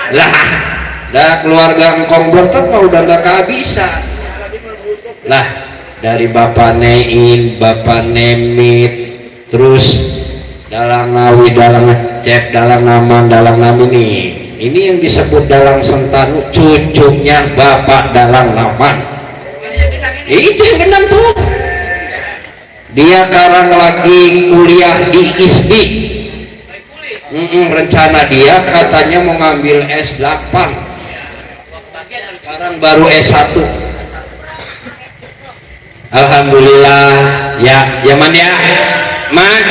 Lah dah keluarga engkong belotot mah udah nggak kehabisan lah, dari Bapak Nein, Bapak Nemit, terus dalang Nawi, dalang Cep, dalang Naman, dalang Nami ini yang disebut dalang Sentanu, cucunya Bapak dalang Naman. Itu yang benar tuh. Dia sekarang lagi kuliah di ISDI. Rencana dia katanya mau ngambil S8. Sekarang baru S1. Alhamdulillah ya, zaman ya, Man.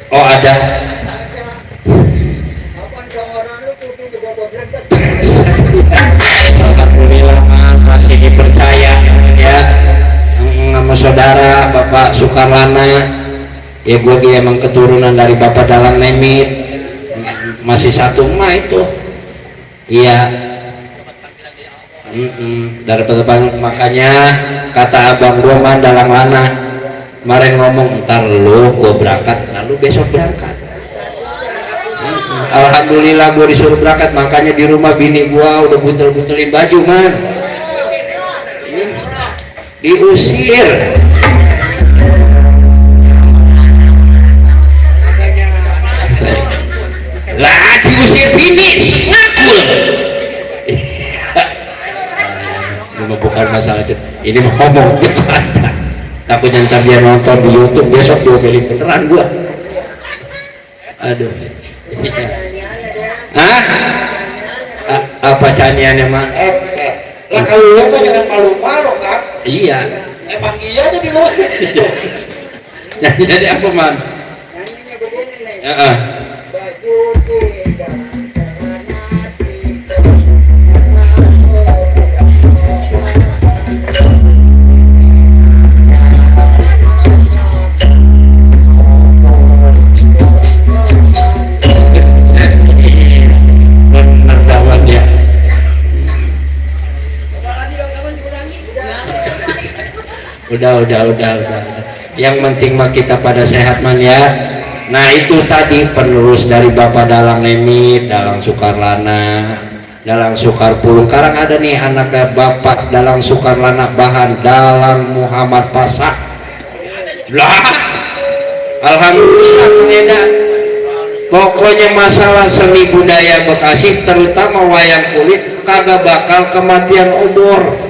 Oh ada. Alhamdulillah Man, masih dipercaya ya sama saudara Bapak Sukarlana. Ya gue emang keturunan dari Bapak Dalang Nemit, masih satu mah itu. Iya. Dari depan, makanya kata abang gua Man Dalang Lana kemarin ngomong, ntar lu gua berangkat, nah lu besok berangkat. Alhamdulillah gua disuruh berangkat, makanya di rumah bini gua udah buntel-buntelin baju Man, diusir. Lah diusir bini ngakul. Bukan masalah itu, ini mau ngomong bercanda, takutnya ntar dia nonton di YouTube besok dia beli beneran gua. Aduh. Apa caniannya Mak? Lah kalau lu tuh jangan malu-malu kan? Iya. Emang iya aja diusir. Jadi apa Man? Nyanyinya begini nih. Heeh. Baju tidak udah. Yang penting mah kita pada sehat Man ya. Nah itu tadi penerus dari Bapak Dalang Nemit, Dalang Sukarlana, Dalang Sukarpulung. Sekarang ada nih anaknya Bapak Dalang Sukarlana Bahan, Dalang Muhammad Pasak. Lah, alhamdulillah pengedar. Pokoknya masalah seni budaya Bekasi, terutama wayang kulit, kagak bakal kematian umur.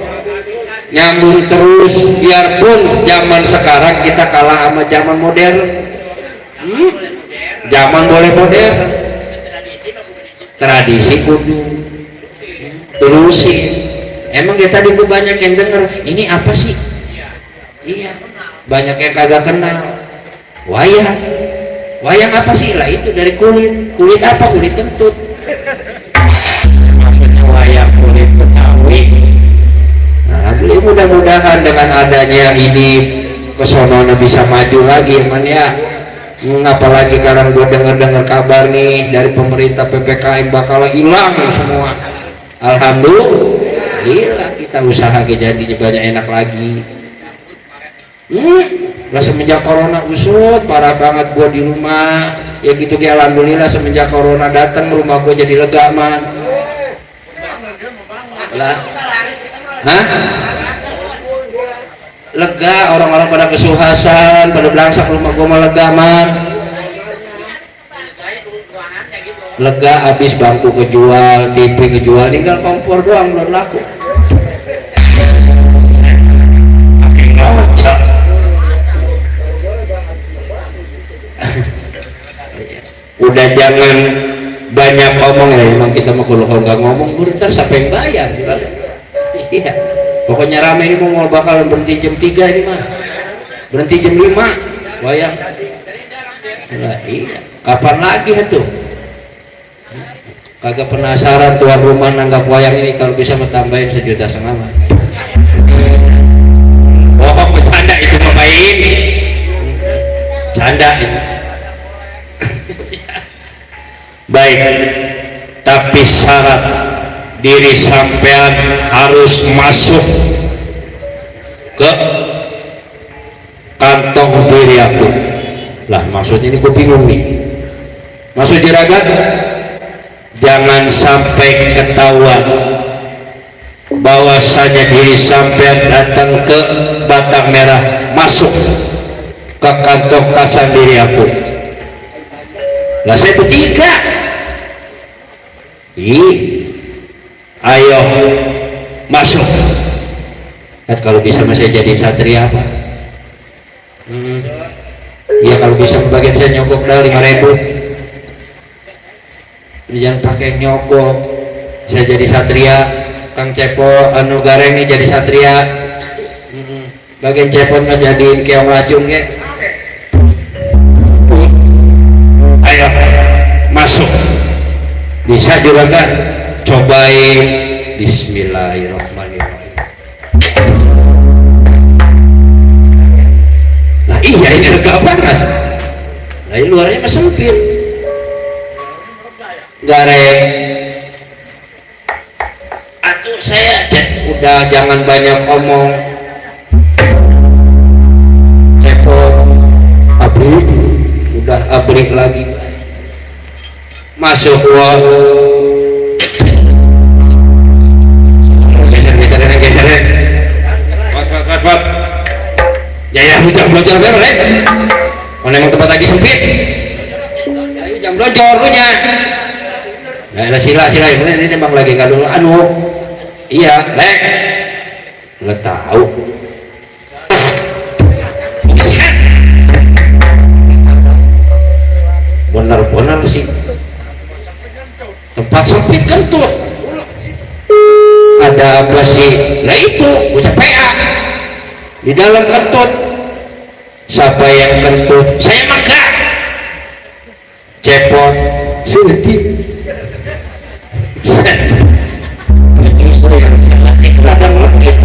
Nyambung terus, biarpun zaman sekarang kita kalah sama zaman modern. Zaman boleh modern, tradisi kudu terusin. Emang kita tadi banyak yang denger, ini apa sih? Iya, banyak yang kagak kenal. Wayang apa sih? Lah itu dari kulit apa? Kulit kentut. Maksudnya wayang kulit Betawi. Mudah-mudahan dengan adanya ini kesononya bisa maju lagi Man ya. Apalagi sekarang gue dengar kabar nih dari pemerintah PPKM bakal hilang semua. Alhamdulillah kita usaha jadinya banyak enak lagi. Lah semenjak corona usut parah banget gue di rumah ya gitu ya. Alhamdulillah semenjak corona datang rumah gue jadi lega Man. Lah lega, orang-orang pada kesuhasan, pada belangsak, rumah gua mah lega Man. Lega, habis bangku kejual, TV kejual, tinggal kompor doang belum laku. Udah jangan banyak ngomong ya, emang kita mau kalau nggak ngomong ntar siapa yang bayar? Iya. Pokoknya rame ini mau bakal berhenti jam 3 ini mah. Berhenti jam 5 wayang. Nah, iya. Kapan lagi itu? Kagak penasaran tuan rumah nanggap wayang ini kalau bisa tambahin 1,5 juta mah. Oh, bercanda itu mah main. Canda itu. Baik. Tapi syarat diri sampean harus masuk ke kantong diri aku. Lah maksudnya ini gue bingung nih. Maksud juragan, jangan jangan sampai ketahuan bahwasanya diri sampean datang ke Batang Merah, masuk ke kantong kas sendiri aku. Lah saya bertiga. Ayo masuk. Kalau bisa saya jadi satria apa? Ya kalau bisa bagian saya nyogok dah 5.000. Jangan pakai nyogok. Saya jadi satria. Kang Cepo anu gareng nih jadi satria. Bagian Cepon kan jadiin keong racun ke. Ayo masuk. Bisa juga kan? Cobain. Bismillahirrahmanirrahim. Nah iya ini lega banget. Nah ini luarnya masih sempit. Gareng. Atuh saya udah jangan banyak omong. Cepot abri udah abri lagi. Masuk wah. Geser. Wat. Ya jam belajar beres. Mana emang tempat lagi sempit. Ayo jam belajar punya. Nah, sila ini memang lagi kalau anu. Iya, lek. Nggak tahu. Benar-benar sih. Tempat sempit kentut. Ada apa sih? Nah itu ucap PA di dalam kentut. Siapa yang kentut? Saya mangga. Cepot sedih. Justru yang seletik radang lekit.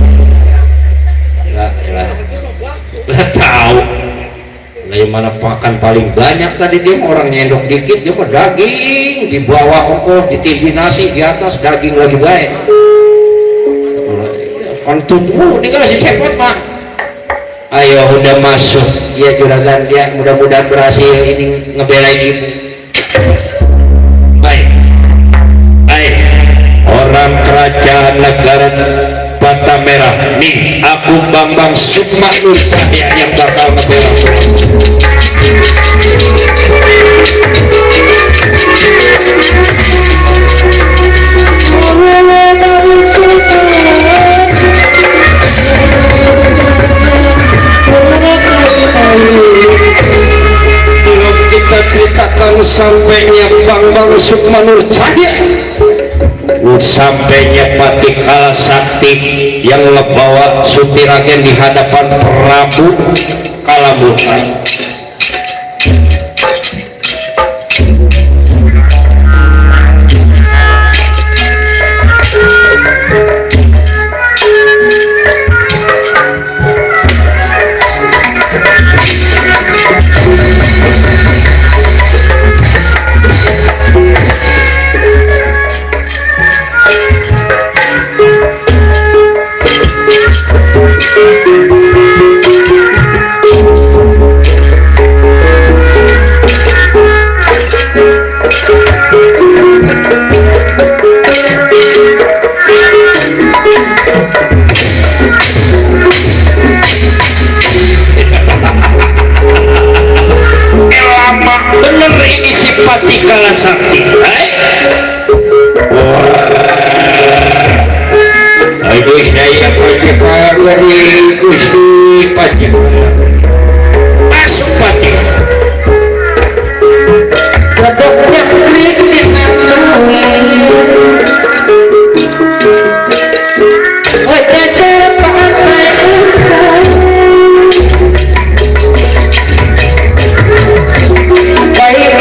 Lah tahu. Lah yang mana pakan paling banyak tadi dia orang nyendok dikit dia mah daging di bawah ongkos ditindih nasi di atas daging lagi baik. Kentut mulu nih kan si Cepot mah. Ayo udah masuk ya juragan dia mudah-mudahan berhasil ini ngebelain ibu. Baik orang kerajaan negara Batang Merah nih aku Bambang Sukmanur Cahya yang bakal ngebela. Belum kita ceritakan sampainya Bambang Sukmanur Cahya, sampainya Pati Kala Sakti yang membawa Sutiragen di hadapan Prabu Kalamuka. Pati Kala Sakti. Aduh saya pajak dari Gusti pajak. Masuk Pati. Kedoknya klik dengan Baik,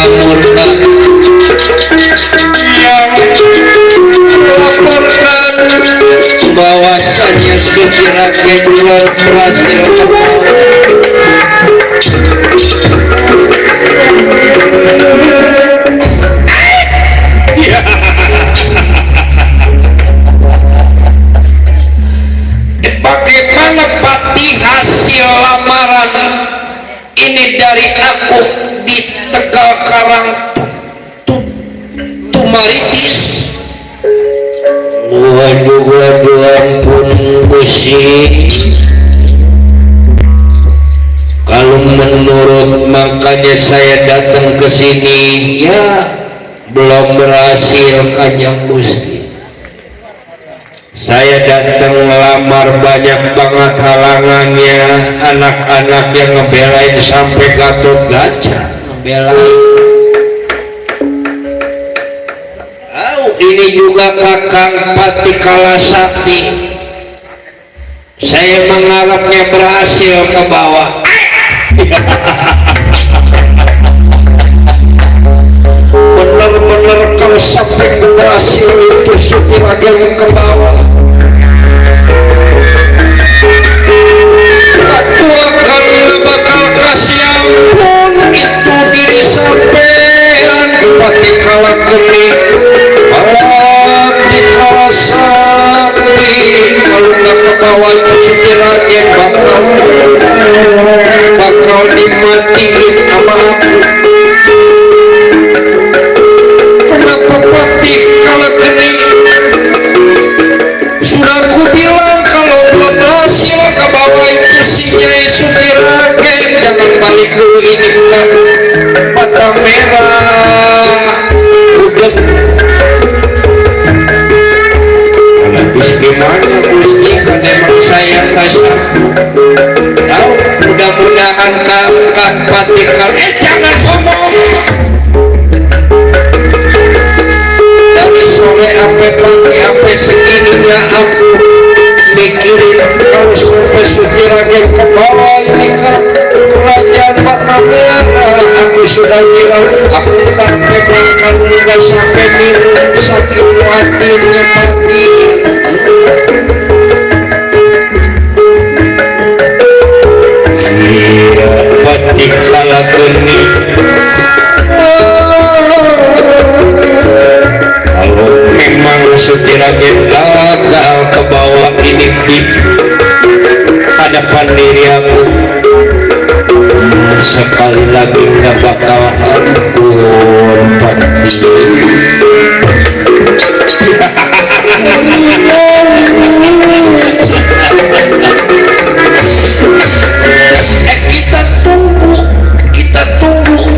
Kalamurka yang melaporkan bahwasanya Suci Raden berhasil bagaimana Pati hasil lamaran ini dari aku di Tegal Karang Tumaritis. Waduh ampun Gusti, kalau menurut makanya saya datang ke sini ya belum berhasil Kanjeng Gusti. Saya datang melamar banyak banget halangannya, anak-anak yang ngebelain sampai Gatot Kaca ngebelain. Ini juga Kakang Pati Kalasakti, saya mengharapnya berhasil ke bawah. Bener-bener kalau sampai berhasil itu Suci Raden ke bawah, aku akan bakal kasih ampun itu diri sampean Pati Kalageni, Pati Kalasakti. Kalau nggak ke bawah itu Suci Raden bakal dimatiin sama aku. Kenapa Pati Kalageni? Sudah aku bilang kalau belum berhasil ke bawah itu si Nyai Suci Raden, jangan balik dulu ini kan mata merah udah. Habis gimana Gusti, kan emang saya kasar tahu. Mudah-mudahan Kakang Pati jangan ngomong. Dari sore sampai pagi sampai segininya aku mikirin kalau sampai Suci Raden ke bawah ini kan kerajaan mata merah. Aku sudah bilang aku tak pegang nggak sampai minum, sakit hatinya mati. Iya Pati Kalageni, kalau memang Suci Raden gagal ke bawah ini di hadapan diri aku, sekali lagi gak bakal ampun Pati. Kita tunggu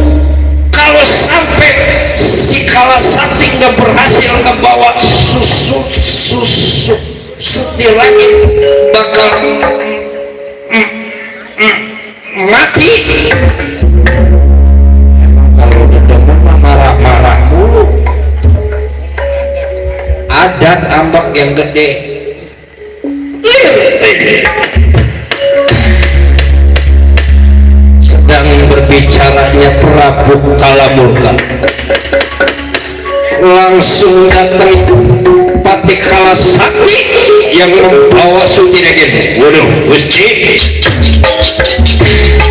kalau sampai si Kalasakti nggak berhasil ngebawa Suci Raden bakal mati. Emang kalau udah demen mah marah-marah mulu. Adat ambak yang gede. Sedang berbicaranya Prabu Kalamurka, langsung datang Pati Kalasakti yang membawa Suci Raden. Waduh Gusti,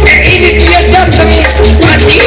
ini dia datang Pati.